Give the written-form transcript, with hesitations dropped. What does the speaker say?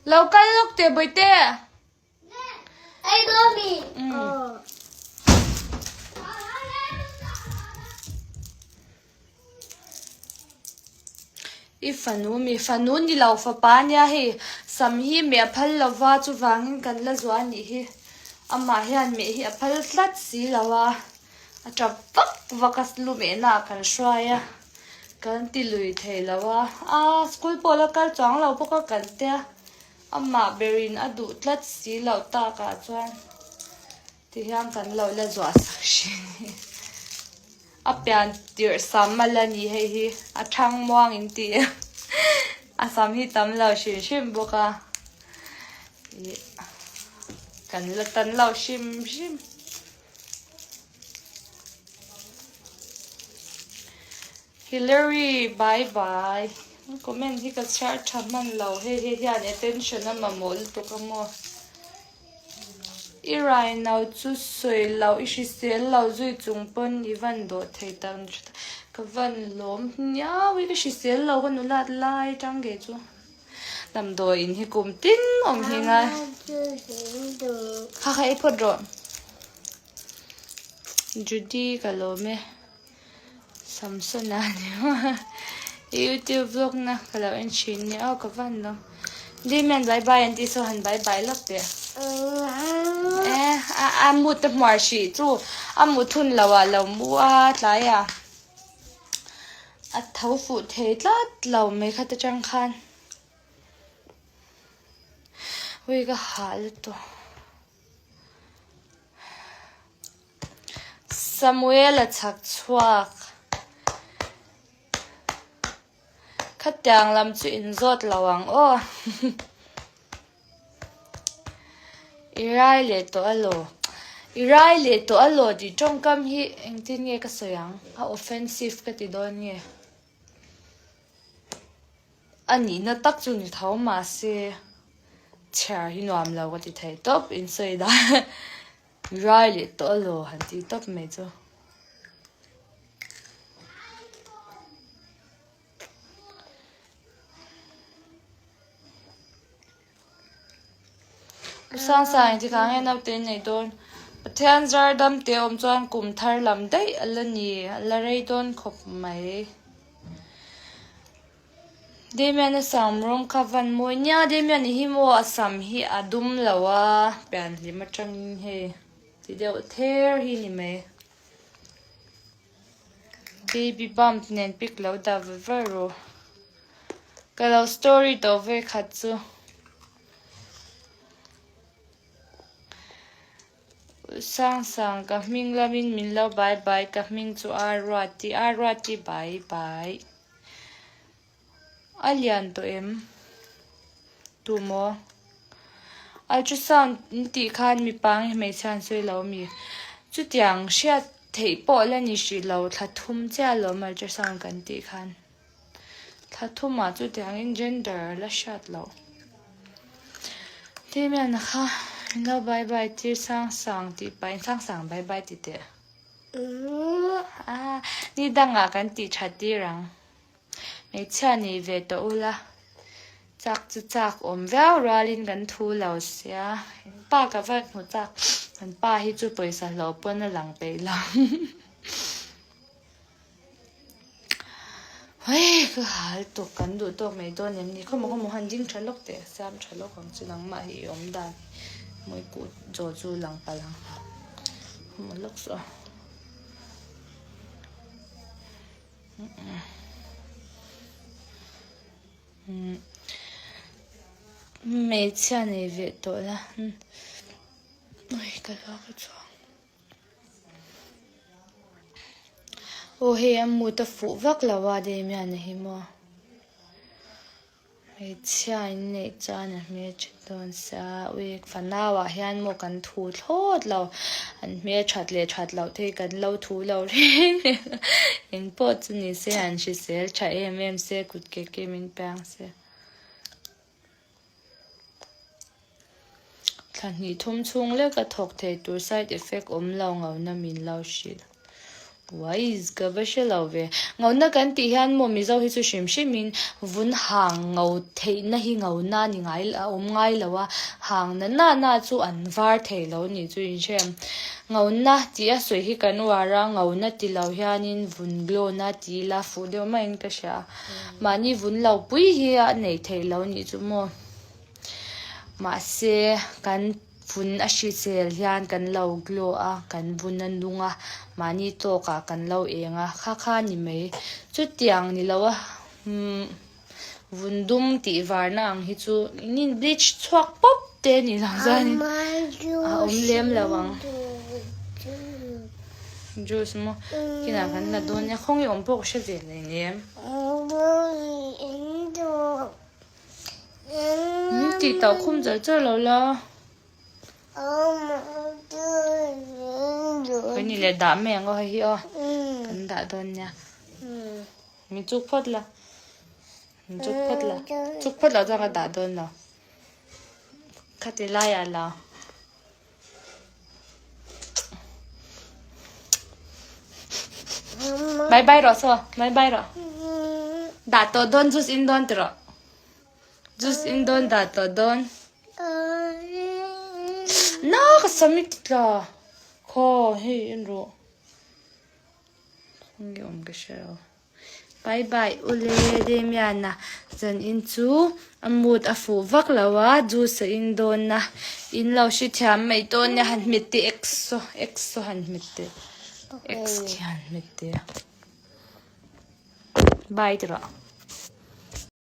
Lo kal lawk teh Bawihte. I fanu mi fanu ni lo fapa ania hei sam hi meh a phal lo va chuvangin kan la zuah a nih hi amah hian meh hi a phal tlat si lo a a tap vak vak a lu mehna ah kan hruai a kan ti lui thei lo a aa school pawh la kal chuang lo bawk a kan tia. Amah berin a duh tlat si loh takah chuan tihian kan lo la zuah sak hrin hi. A pian tirh sam a la ni hei hi a thang muang in ti em. A sam hi tam lo hrim hrim bawk a. Ih kan la tan lo hrim hrim. Hillary bye bye comment hi ka chhiar tha hman lo hei hei hian attention a mamawh lutuk a maw i rai no chu sawi lo i hrisel lo zui chung pawn i van dawh thei tak ni tha ka van lawm hniau i ka hrisel lo ka nulat lai tang ge chu damdawiin hi kum tin awm hi ngai kha kha ei phawt rawh Judy ka lawm e. Samsona ni maw youtube vlog na ka lo en thin nia aw ka van lo Damian bye bye an tih saw han bye bye lawk teh eh a a mut a hmuar hrih chu a mut hun lo ah lo mu a tlai a a tho fuh thei tlat lo mai kha te tang khan ui ka hah lutuk. Samuel-a chhak chhuak. Khatiang lam chu in zawt lo ang aw. I rai leh tawh alaw? I rai leh tawh alaw tih tawngkam hi engtin nge ka sawi ang? A offensive ka ti dawn nge? A nihna tak chu ni tho mahse chhiar hi nuam lo ka ti thei tawp in sawi dan rai leh tawh alaw han tih tawp mai chu. U Sangsang engtikah nge naute in neih dawn? Pathian zar dam te awm chuan kum thar lam daih a la ni, a la rei dawn khawp mai. Damian a sam rawng kha van mawi nia, Damian i hi maw a sam hi a dum lo a, pianhlim atangin hei ti deuh ther hi ni mai. Baby bump nen pic lo dah va va rawh. Ka lo story tawh ve khat chu. Sangsang ka hming lamin min lo bye bye ka hming chu Aruati Aruati bye bye. A lian tawh em? Tu maw? Ultrasound in tih khan mipa nge hmeichhia an sawi lo ami? Chutiang hriat theih pawh la ni hrih lo thla thum chiah alawm ultrasound kan tih khan. Thla thumah chutiangin gender la hriat loh. Damian kha in lo bye bye tir sang sang tih pahin sang sang bye bye ti teh. Ah ni dangah kan tih that tir ang. Hmeichhia nei ve tawh ula chak chu chak awm viau rualin kan thu lo sia in pa ka va hmu chak kan pa hi chu pawisa hlawh pawn a lang peih lo. Hei ka hal tawk kan duh tawk mai dawn em ni khawmaw khawmaw han ding tha lawk teh siam tha lawk ang chu nangmah hi i awm dan mawi kut zaw chu lang palh ang khawmaw lawk suh a. Hmeichhia nei ve tawh la ka luak a chhuak. Aw hei a mut a fuh vak lo a Damian-a hi maw. Hmeichhia in neih chuan a hmelthat dawn sia ui fanau ah hian maw kan thu thlawt lo an hmelthat leh that loh te hi kan lo thu lo reng reng a engpawh chu ni se an hrisel tha em em se kut ke ke min piang se. Thla hnih thum chhung lek a thawk thei tur side effect awm lo ngauna min lo hrilh. Wise ka va hre lo ve. Ngauna kan tih hian maw Mizo hi chu hrim hrimin vun hang ngo theihna hi ngauna ni ngai a awm ngai lo a, hang na na na chu an var thei lo nih chu in hre em. Ngauna tih a sawi hi kan uar a, ngauna ti lo hianin vun glow na ti ila fuh deuh maiin ka hria a. Mahni vun lo pui hi a neih theih lo nih chu maw. Mahse kan. Vun a hrisel hian kan lo glow a, kan vun a nung a, mahni tawkah kan lo eng a, kha kha ni mai. Chutiang ni lo a, umm vun dum tih varna ang hi chu in in bleach chhuak pawp te ni lo chuanin a awm lem lo ang. Juice maw kinah kan la dawn nia, khawnge awm pawh ka hre ve hleinem. Min tih tauh khum char char lo la. Kan ni leh dah mai ang aw hei hi aw. Kan dah dawn nia. Min chuk phawt la. Min chuk phawt la. Chuk phawt loh chuan ka dah dawn lo. Khati laiah la. Bye bye rawh saw. Bye bye rawh. Dah tawh dawn juice in dawn ti rawh. Juice in dawn dah tawh dawn. Na ka sam i ti tla. Khaw hei en rawh. Khawnge awm ka hre lo. Bye bye ule Damian-a zanin chu a mood a fuh vak lo a juice a in dawn a in lo hrethiam mai dawn nia han hmet teh x saw x saw han hmet teh x khi han hmet teh bye ti rawh.